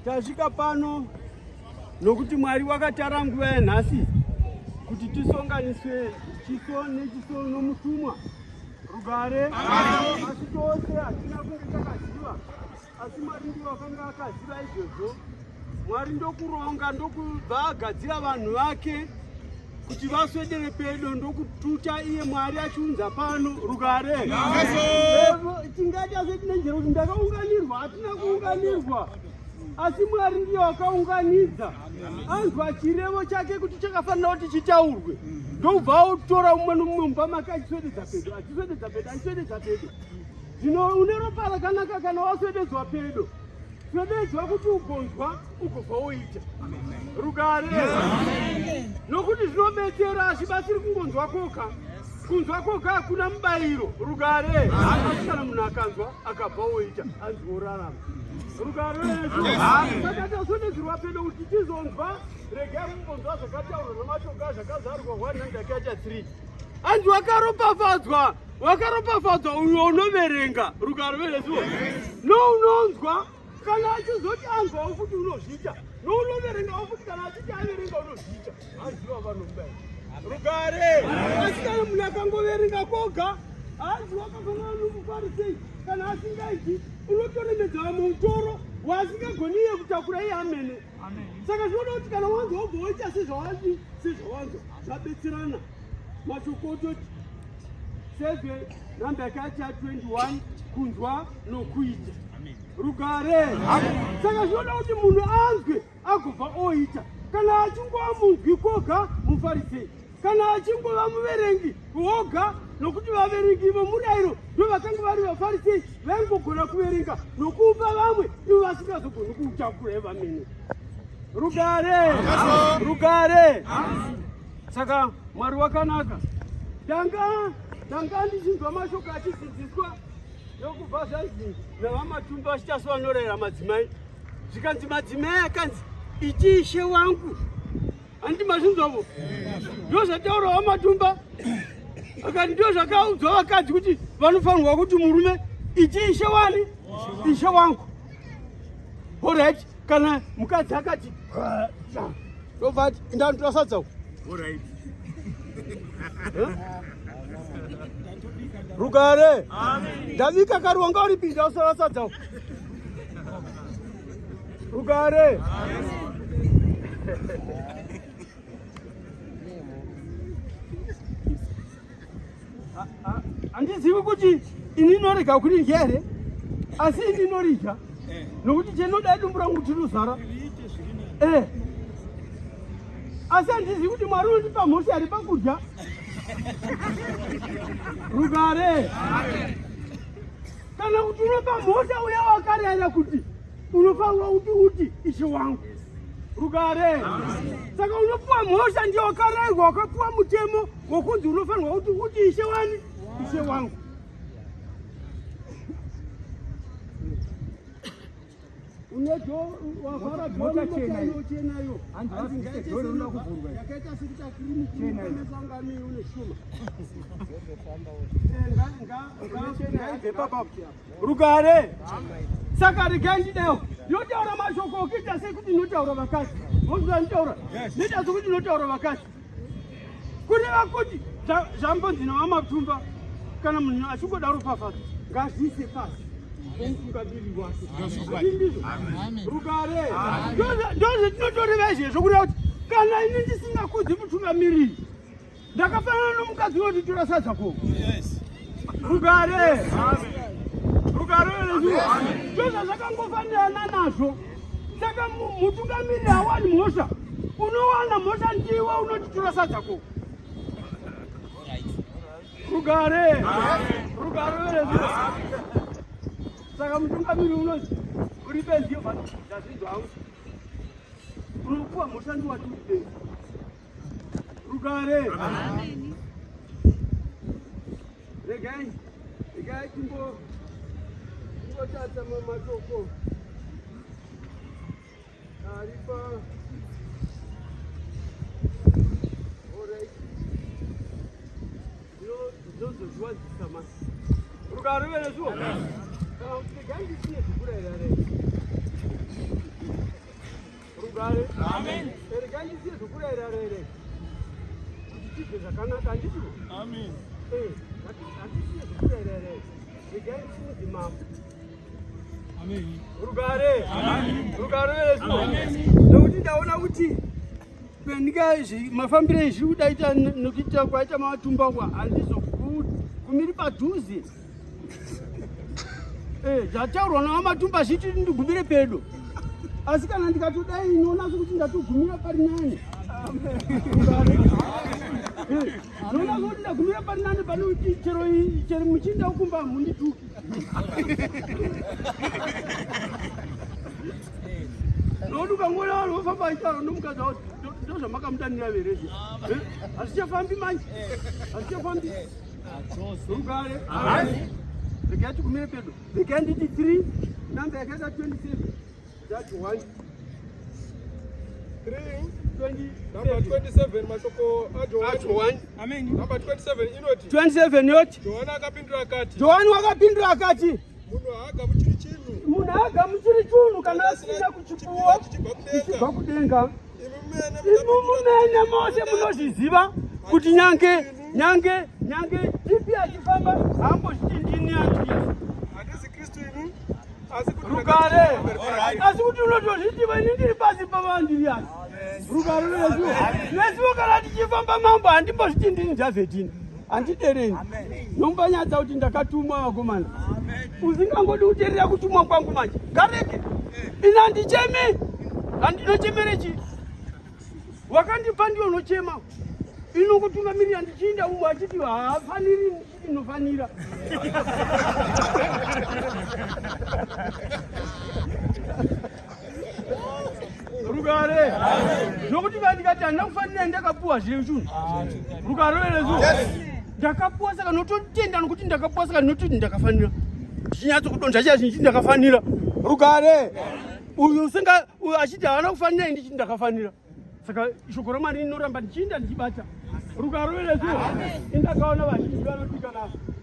Tasvika pano nokuti Mwari wakatara nguva yanhasi kuti tisonganiswe chiso nechiso nomutumwa. Rugare. Asi tose hatina kunge takaziva, asi Mwari ndiwo akanga akaziva izvozvo. Mwari ndokuronga ndokubva agadzira vanhu vake kuti vaswedere pedo ndokututa iye Mwari achiunza pano rugare. Tingaita setinenjero kuti ndakaunganirwa, hatina kuunganirwa, asi Mwari ndiye wakaunganidza. Anzwa chirevo chake kuti chakafanira kuti chitaurwe, ndokubva autora umwe nomumwe mumba make achiswededza pedo, achiswededza pedo, achiswededza pedo. Zvino une ropa rakanaka kana waswededzwa pedo Swededzwa kuti ugonzwa ugobva woita rugare, nokuti zvinobetsera. Hazvibatsiri kungonzwa koga, kunzwa koga hakuna mubayiro. Rugare. Asi kana munhu akanzwa akabva woita, anzi worarama. Rugare. Saka taswededzerwa pedo kuti tizonzwa. Regai mumbonzwa zvakataurwa namashoko zvakazarurwa 103. Anzi wakaropafadzwa, wakaropafadzwa uyo unoverenga. Rugare veresuo nounonzwa, kana achizoti anzwawo futi unozviita, nounoverengawo futi, kana achiti averenga unozviita, aziva vanomubaira. Rugare. Asi kana munhu akangoverenga koga, hanzi wakafanana nomufarisei, kana asingaiti unotoremedza vamwe mutoro waasingagoni iye kutakura iye amene. Saka zvinoda kuti kana wanzwa wobva woita sezvawadi, sezvawanzwa, zvabetserana. Mashoko ototi seve namba yakaita 21, kunzwa nokuita. Rugare. Saka zvinoda kuti munhu anzwe agobva oita. Kana achingova munzwi koga, mufarisei. Kana achingova muverengi woga, nokuti vaverengi vomurayiro ndo vakanga vari vafarisei, vaingogona kuverenga nokupa vamwe, ivo vasingazogoni kuutakura vamene. Rugare. Rugare. Saka Mwari wakanaka. Ndanga ndichinzwa mashoko achidzidziswa nokubva zvanzi navamatumba vachitasu vanorayira madzimai, zvikanzi madzimai akanzi iti ishe wangu. Handiti mazvinzwavo? Ndo zvataura vamatumba, akati ndo zvakaudzwa vakadzi kuti vanofanirwa kuti murume iti ishe wani, ishe wangu. Alright, kana mukadzi akati ndobva ati indandotora sadza uko. Rugare. Ndabika kari wanga uri pinda usara sadza uko. Rugare. Handizivi kuti ini norega kuridya here, asi ini noridya nokuti chenoda dumbu rangu tinozara. Asi handizivi kuti Mwari unondipa mhosva here pakudya. Rugare. Kana kuti unopa mhosva uya wakarayira kuti unofanirwa kuti uti ishe wangu. Rugare. Saka unopiwa mhosva ndiye wakarayirwa, wakapiwa mutemo wokunzi unofanirwa kuti uti ishe wani, ishe wangu. Unewavhara Mota chena iyo. Chena iyo. Hanzi vabvise dhoo rinoda kuvhurwa. Yakaita sekuti akiriniki Chena iyo. nesangano une shuma. Ngaibve papa. Rugare. Saka regai ndidewo ndinotaura mashoko okuita sekuti ndinotaura vakadzi. Monzwa ndinotaura? Ndoita sekuti ndinotaura vakadzi. Kureva kuti zvambonzi navamatumba, kana munhu achingoda ropafadzo ngazviise pasi pomutungamiriri wake. Ndizvo. Rugare. Ndozvetinotoreva izvezvo, kureva kuti kana ini ndisingakudzi mutungamiriri, ndakafanana nomukadzi unonditora sadza ko. Rugare. Rugare. Ndozvazvakangofanirana nazvo. Saka mutungamiriri hawani mhosva, unowana mhosva ndiwe unonditora sadza ko. Rugare. Rugare. Saka mutungamiriri unonzi uri benzi, ndazvinzwa hangu, unopuwa mhosva ndiwati uri benzi. Rugare. Regai timbotadza mashoko ari pa. Alright. Ndinozozviwadzisa masi. Rugare veresuo. Kana kuti regai ndisine zvekurayira rei. Rugare. Amen. Regai ndisiye zvokurayira rayira kuti tibve zvakanaka handiti? Amen. Eh, handisiye zvokurayira rayira. Regai ndisimudze mambo. Amen. Rugare. Amen. Rugare Yesu. Nekuti ndaona kuti pendika mafambiro ezviri kudaita nekuita kwaita matumba kwa handizogumiri padhuze. Eh, zvataurwa navamatumba zviti ndigumire pedo asi kana ndikatodai inoona sekuti ndatogumira pari nani. Eh, ndinoona sekuti ndagumira pari nani pane kuti chero chero muchiinda kumba hamundituki. Nokuti ukangoona vanhu vofamba vachitaura nomukadzi wavo ndozvamakamudanira verezve hazvichafambi manje, hazvichafambi. Rugare. Regai tigumire pedo. Regai nditi 3 namba yakaita 27 that 1 3 27 Number 27 mashoko aJohani. aJohani. Amen. Number 27 inoti 27 yoti Johani akapindura akati Johani wakapindura akati munhu haagamuchiri chinhu munhu haagamuchiri chinhu kana asina kuchipuwa chichibva kudenga. chichibva kudenga. Imi mumene Imi mumene mose munozviziva kuti nyange nyange nyange tipi achifamba haambozviti ndini Andreas. Handisi Kristu ini asi kuti Rugare. ndakatumwa pamberi pake. Asi kuti unotozviti ini ndiri pasi pavaAndrias. Rugare rwesu. Nesuwo kana tichifamba mambo handimbozviti ndini Dhavhidhini, handidereni nombanyatsa kuti ndakatumwa vakomana. Usingangodi kuteerera kutumwa kwangu manje kareke ini handichemi, handinochemere chii? Wakandipa ndiyo unochema inokutungamirira ndichiinda umwe achiti haafaniri, ndichiti inofanira. Rugare. Nokuti vandikati handina kufanira, ndakapuwa zviri chunhu. Rugare rezu. Ndakapuwa saka nototenda nokuti ndakapuwa, saka ndinototi ndakafanira, ndichinyatso kudonza chiya chinchi ndakafanira. Rugare. Uyu usinga uyu achiti haana kufanira, ndichiti ndakafanira, saka shoko raMwari rinoramba ndichiinda ndichibata. Rugare rezu. Indakaona vazhinji vanoti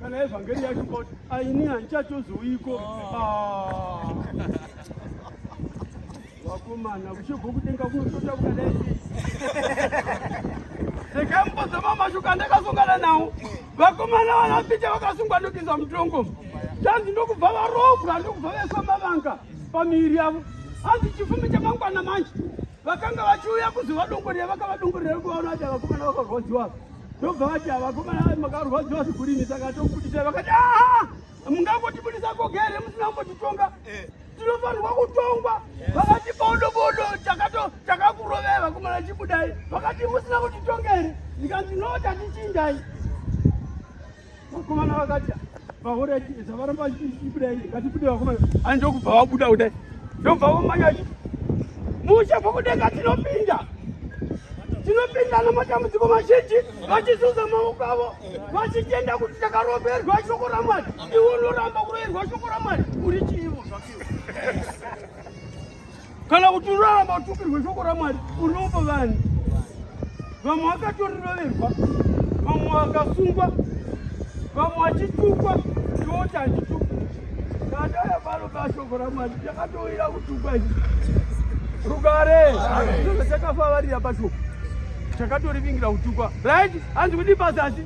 kana evhangeri yacho kuti aini handichatozouyiko. Ah. Vakomana, kuchibva kudenga kunotota kukadai sei? Ndakambozama mashoko andakasongana nawo. Vakomana vanapita vakasungwa ndokuiswa mutongo, tanzi ndokubva varobwa, ndokubva vaiswa mavanga pamiviri yavo. Hanzi chifumi chamangwana manje vakanga vachiuya kuzovadongorera, vakavadongorera kuvaona kuti vakomana vakarwadziwa, ndobva vati vakomana makarwadziwa zvikurini, saka tokubudisai. Vakati aha, mungangotibudisa kogere musina kumbotitonga, tinofanirwa kutongwa. Vakati bodo bodo, takakurovai vakomana, chibudai. Vakati musina kutitonga here? Ndikanzi no, tatichindai. Vakomana vakati vaoreti zvavaramba chibudai, ngatibude vakomana. Ani ndokubva vabuda kudai, ndobva vomanya vachiti mushe pokudenga tinopinda, tinopinda namatambudziko mazhinji, vachisuza maoko avo vachitenda kuti takaroverwa shoko raMwari. Iwe unoramba kuroverwa shoko raMwari uri chiivo zvakiwo, kana kuti unoramba utukirwe shoko raMwari unopa vanhu. Vamwe vakatoriroverwa, vamwe vakasungwa, vamwe vachitukwa. Ndoti handitukwi kadaya pano pashoko raMwari, takatowira kutukwa izvi. Rugare. Ndozvo takafavarira pashoko, takatorivingira kutukwa. Right, hanzi kudi pazasi?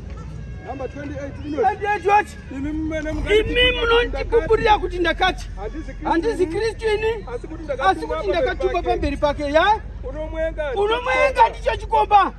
Number 28 inoti 28 wachi imi mumene imi munondipupurira kuti ndakati handisi Kristu handisi ini, Kristu ini, asi kuti asi kuti ndakatumwa pamberi pake ya unomwenga unomwenga ndicho chikomba. Asi